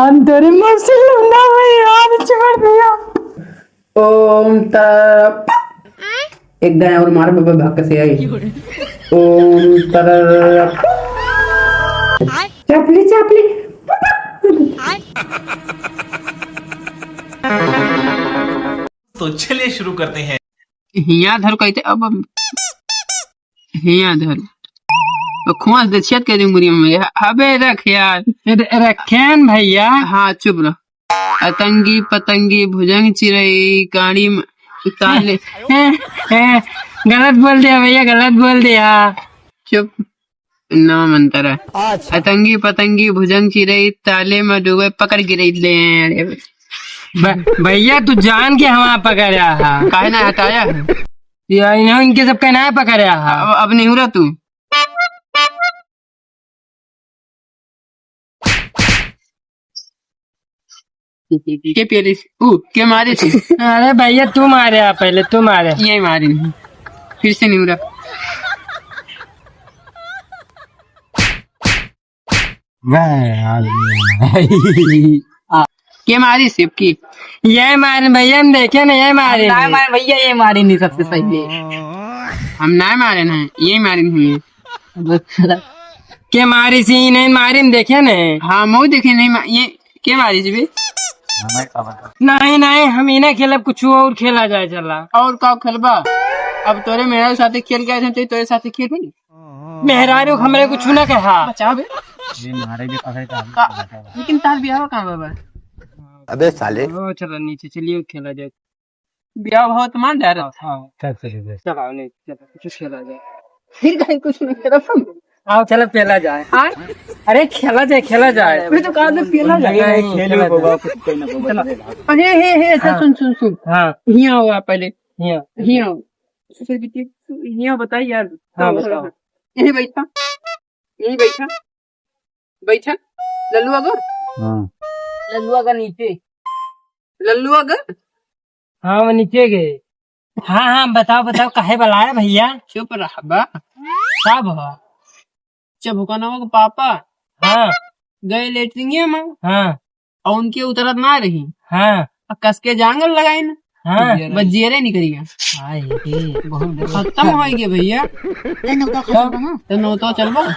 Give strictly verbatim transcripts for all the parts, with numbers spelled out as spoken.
अंदर में से लूना में यार छोड़ दिया। ओम तरप। एक दाएं और मार बाबा, भाग से आई। ओम तरप। चापली, चापली। तो चलिए शुरू करते हैं। हिया धर कहते अब, अब हिया धर। तो खोंस दे छेद कर दूं मुरी में। अबे रख यार। र-, रखेन भैया। हाँ, चुप रह। अतंगी पतंगी भुजंग चिरई काड़ी म-, ताले। हैं, हैं, गलत बोल दिया भैया, गलत बोल दिया। चुप। नवा मंत्र है। अच्छा। अतंगी पतंगी भुजंग चिरई ताले में डूबे पकड़ गिरई ले। ब-, भैया तू जान के हमारा पकड़ रहा है। काहे ना हटाया है? या इन्हों इनके सबका ना पकड़ रहा है। अब, अब निहुरा तू। के पेलिस? ऊ, के मारिस? अरे भैया, तू मारे आ, पहले तू मारे। ये मारिन। फिर से निहुरा। वाह यार। आ, के मारिस अबकी? ये मारिन भैया, हम देखे ना, ये मारिन। हम ना मारे भैया, ये मारिन नहीं सबसे पहले। हम ना मारे ना, ये मारिन हमें। के मारिस ही नहीं मारिन, देखे ने? हाँ, मऊ देखे नहीं मा-, ये के मारिस बे? नहीं, नहीं, हम इन्हें खेलब, कुछ और खेला जाए, चला। और का खेलबा? अब तोरे मेरे साथे खेल गए थे, तो तोरे साथे खेल नहीं। मेहरारू हमरे कुछ ना कहा। बचा बे। ये मारे भी पकड़े का, का? लेकिन तार बियाह कहाँ बाबा? अबे साले। ओ, चलो नीचे चलिए, खेला जाए। बियाह भाव तो मान जा रहा। हाँ, हाँ। चल, चल, चल। चल, आओ, नहीं, चल, कुछ खेला जाए। फिर कहीं कुछ नहीं खेला हम। आओ, चलो, खेला जाए। हाँ? अरे, खेला जाए, खेला जाए। मैं तो कहा था, खेला जाए। नहीं, नहीं, खेलो, खेला जाए। बाबा, कुछ कोई ना, बाबा, चलो। चलेगा। अरे, हे, हे, अच्छा, हाँ। सुन, सुन, सुन। हाँ। हियाँ आओ आप पहले। हियाँ। हियाँ आओ। सुन, बिटिया, तू हियाँ बताई यार। हाँ, बताओ। यहीं बैठा। यहीं बैठा। बैठा। लल्लुआ गा। हाँ। लल्लुआ गा नीचे। लल्लुआ गा। हाँ, वो नीचे गए। हाँ, हाँ, बताओ, बताओ, काहे बुलाया भैया? चुप रह बा। का भवा? चबुकनवा के पापा हाँ। गए लेटरिंगे में। हाँ। और उनके उतरत ना रही। हाँ। और कस के जांगर लगाइन। हाँ। बस जेरे निकल गया। हाय रे, बहुत डर। खत्म हो गया भैया। ए, नौता खत्म बना। तो नौता चलबा।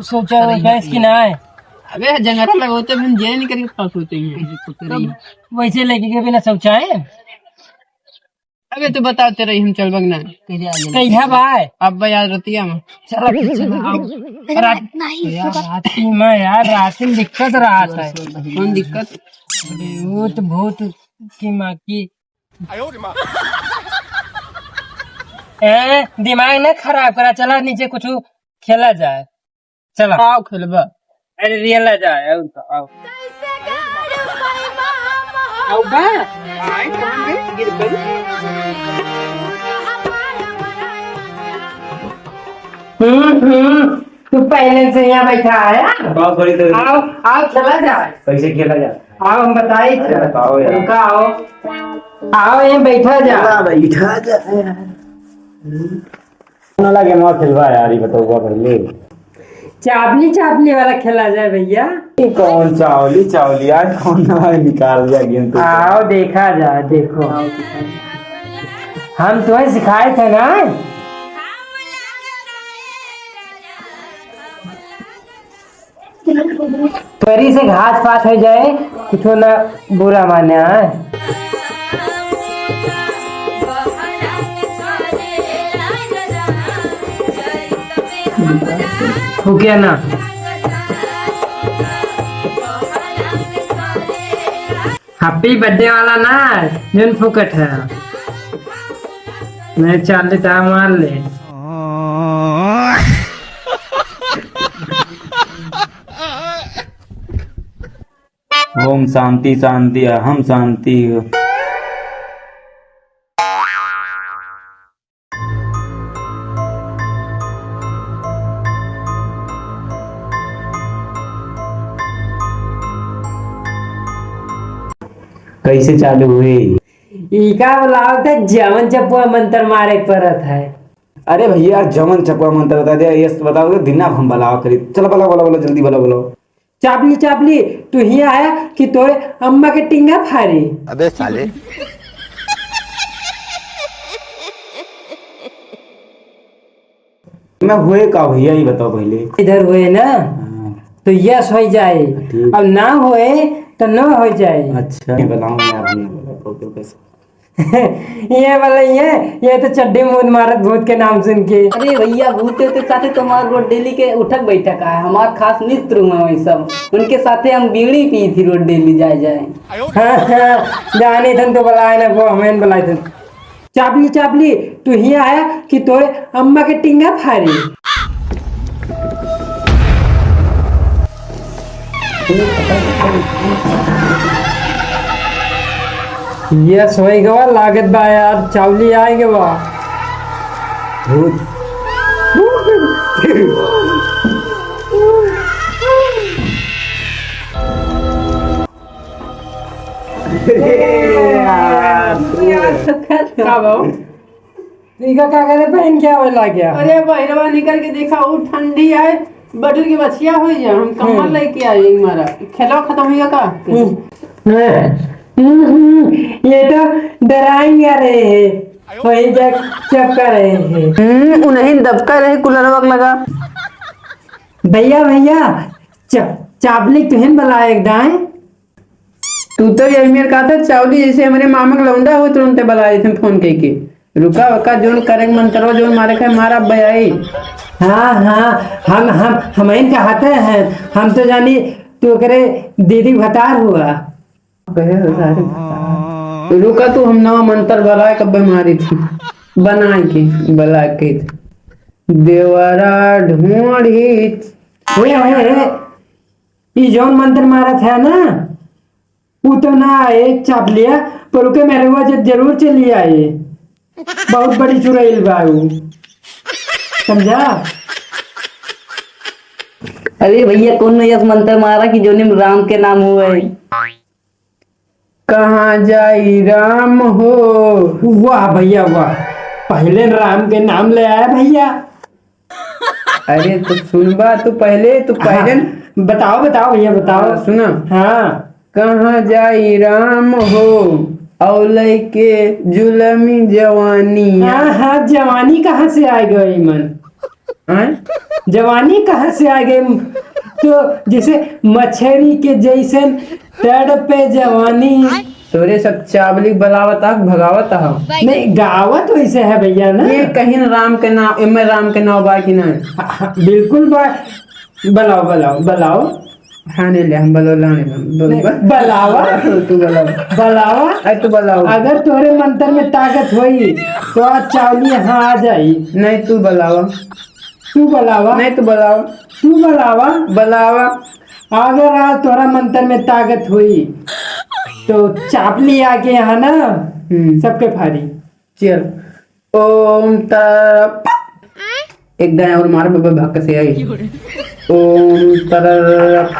सोचा अरे, वैसा इसकी ना है। अबे, जंगरा लगोते भी हम जेरे निकल के पास होते हैं। तो वैसे लेके के बिना शौचाए? अबे, तो बताते रही हम चलबा कि ना। कहिया भाई? अब यार रतिया में। चलो, चलो, आओ। रात, नहीं, यार, रात में यार, रात में दिक्कत रहा था। कौन दिक्कत? अरे, वो तो बहुत दिमाग की। ए, दिमाग ना खराब करा, चला नीचे कुछ खेला जाए। चला। आओ खेलबा। अरे रियल आ जाए, आओ तो, आओ। आओ बा। आई, कहाँ गई? गिर गई। हम्म, हम्म, तू पहले से यहाँ बैठा है, हाँ? आओ, थोड़ी देर। आओ, आओ, खेला जाए। कैसे खेला जाए? आओ, हम बताई। अरे, बताओ यार। रुका, आओ। आओ, यहाँ बैठा जा। चला, बैठा जा। कौन वाला गेमवा खेलबा यार, ई बताओ पहले। चावली चावली वाला खेला जाए भैया। ई कौन चावली चावली, आज कौन नवा निकाल दिया गेम तो? आओ देखा जाए, देखो। हम तुम्हें सिखाए थे ना। परी से घास पात हो जाए, कुछ ना बुरा माने, हाँ? फूके ना। Happy birthday वाला ना, जौन फुकट है। नहीं, चाल ले, तो मार ले। ओम शांति शांति अहम शांति। कैसे चालू हुई? ई का बुलावत है, जवन चपुआ मंत्र मारे परत है। अरे भैया, जवन चपुआ मंत्र बता दे, ये बताओ, दिना हम बुलाओ करी। चलो, बुलाओ, बुलाओ, बुलाओ, जल्दी बुलाओ, बुलाओ। चापली, चापली, तू हियाँ आया कि तोरे अम्मा के टिंगा फारी। अबे साले। मैं हुए का भैया, ये बताओ पहले। इधर हुए ना, हाँ। तो यस हो जाए, ठीक। अब ना हुए तो नो हो जाए। अच्छा, ये बताओ यार, हमने बोला, तो, तो कैसे? ये वाला, ये, ये तो चड्डी मूत मारत भूत के नाम सुन के। अरे भैया, भूत के साथे तुम्हार रोज डेली के उठक बैठक है, हमार खास मित्र हुआ वही सब, उनके साथे हम बीड़ी पी थी रोज डेली जाए जाए। हाँ, हाँ, जाने थन तो बुलाए ना, वो हमें बुलाए थन। चापली, चापली, तू हियाँ आया कि तोरे अम्मा के टिंगा फारी। ये सोई गवा लागत बा यार, चावली आए गवा। भूत। अरे यार, यार, तो कर दो। का भाव? इका का करे पहन के आवे लाग गया? अरे बहिरवा निकल के देखा, ऊ ठंडी आए, बटुर के बछिया हो जा, हम कम्बल हम्म। लेके आए हमारा। खेलवा खत्म हुआ का? हम्म। हम्म, हम्म, ये तो डराएंगे रहे हैं, वही जग चपका रहे हैं। हम्म, उन्हें दबका रहे कूलरवा के लगा। भैया, भैया, च-, चापली तुहिन बला एक दाएं। तू तो यही मेर कहा था, चावली जैसे हमरे मामा के लौंडा हो, तुरंते बला देते फोन कइके। रुका, रुका, जोन करे के मन करो, जोन मारे खाए, मारा बयाई। हाँ, हाँ, हम, हम, हम इन कहते हैं, हम तो जानी तू ओकरे दीदी भतार हुआ। कहे हो सारे भतार। रुका तू, हम नवा मंत्र बलाए कब्बे मारी थी, बनाए के, बला के। देवरा ढूंढी। ओए, ओए, ओए। ई जौन मंत्र मारत है ना, ऊ तो ना आए चाप लिया, पर ओके मेहरुआ जब जरूर चली आए। बहुत बड़ी चुड़ैल बा ऊ, समझा? अरे भैया, कौन यस मंत्र मारा कि जोने में राम के नाम हुए? कहाँ जाई राम हो। वाह भैया वाह, पहले राम के नाम ले आया भैया। अरे तो सुनबा तू पहले, तू पहले हाँ, बताओ, बताओ भैया, बताओ। हाँ, सुना। हाँ। कहाँ जाई राम हो, औ लइके जुलमी जवानी। हाँ, हाँ, जवानी कहाँ से आ गई मन? हाँ? जवानी कहाँ से आ गई? तो जैसे मछरी के जैसन तड़पे जवानी। तोरे सब चावली बलावत आ, भगावत आ। नहीं, गावत वैसे है भैया ना। ये कहीं राम के नाम, एमे राम के नाम बा कि ना? हाँ, हाँ, बिल्कुल बा। बलाओ, बलाओ, बलाओ। हाँ, नहीं ले, हम बलाओ, लाने हम। बोल, नहीं, बोल। बलावा। तू बलावा। बलावा। अरे, तू बलावा। अगर तोरे मंत्र में ताकत होई, तो आज चावली यहाँ आ जाई। नहीं, तू बलावा। तू बलावा। नहीं, तू बलावा। तू बलावा। बलावा। अगर आज तोरा मंत्र में ताकत होई, तो चापली आके यहाँ ना, हम्म। सबके फारी। चल। ओम तरप। एक दाएं और मार, बाबा, भाग से आई। ओम तरप।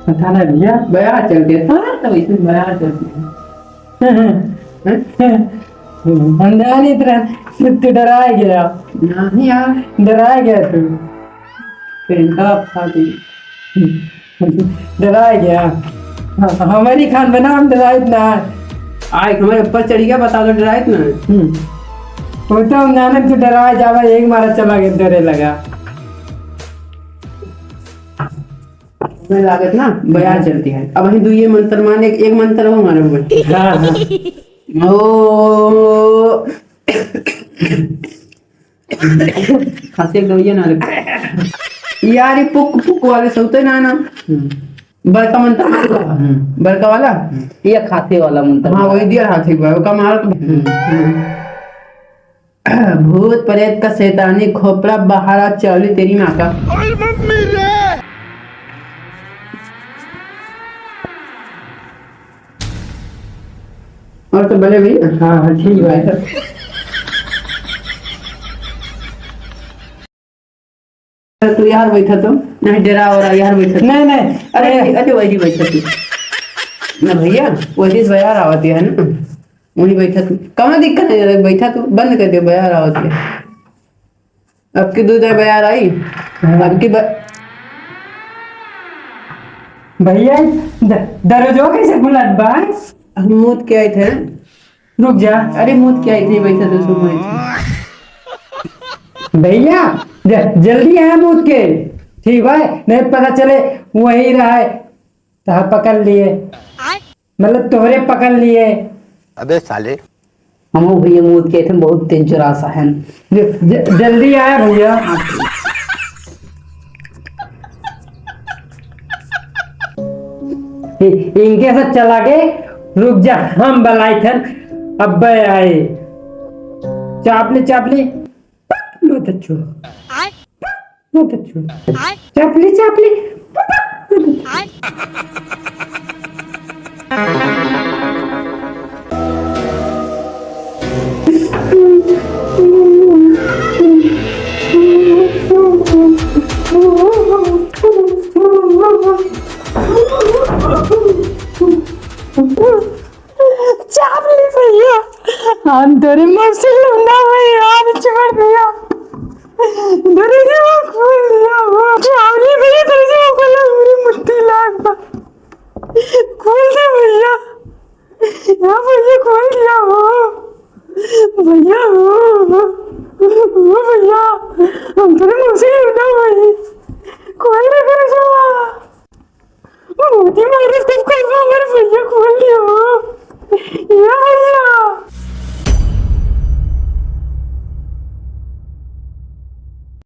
पता नहीं भैया, बया चल के, हाँ, तो वैसे बया चल के। हम जानी तरह, तू डरा गया। नहीं यार। डरा गया तू। पेंटा फाटी। डरा गया। हाँ, हमारी खान बना, हम डराइत ना। आए हमारे ऊपर चढ़ गया, बता दो, डराइत ना। हम्म। वो तो हम जाने तू डरा जावा, एक मारा चला गया, डरे लगा। मैं लागत ना, बयार चलती है। अब वहीं दो ये मंत्र मान, एक, एक मंत्र हो हमारे ऊपर। हाँ, हाँ। ओ। खांसी एक दवाइया ना रे। यार, ये पुक, पुक वाले सौते ना, ना। हम्म। बड़का मंत्र। हम्म। बड़का वाला? हम्म। ये खांसी वाला मंत्र। हाँ, वही दिया हाथी को, ओका मारो तो। हम्म। हम्म। भूत प्रेत का शैतानी खोपड़ा बाहर आ, चावली तेरी माँ का। और तो भले भैया। हाँ, हाँ, ठीक बा। तू यार बैठा तो, नहीं डरा हो रहा, यार बैठा तो। नहीं, नहीं, अरे, अरे। अरे, वही बैठा तू। ना भैया, वही से बाहर आवत है ना, वही बैठा तू। कहाँ दिक्कत है, बैठा तू, बंद कर दे, बाहर आवत है। अब की दूध है बयार आई। अब की ब- भैया, द-, दरवाजवा कैसे खुलत बा? हम मूत के आए थे। रुक जा। अरे, मूत के आए थे, वैसे तो सुन रहे थे। भैया, ज-, जल्दी आया मूत के। ठीक भाई, नहीं पता चले वही रहा है, तो पकड़ लिए। मतलब तोहरे पकड़ लिए। अबे साले। हमहू भैया मूत के थे, बहुत तेज जोरासा है। ज-, ज-, जल्दी आया भैया। इ-, इनके साथ चला के, रुक जा, हम बलाई थे, अब्बे आए। चापली, चापली, मत छू। मत छू। चापली, चापली। चापली भैया, हम तोरे मौसी लूंगा भैया, हम छोड़ दिया। तोरे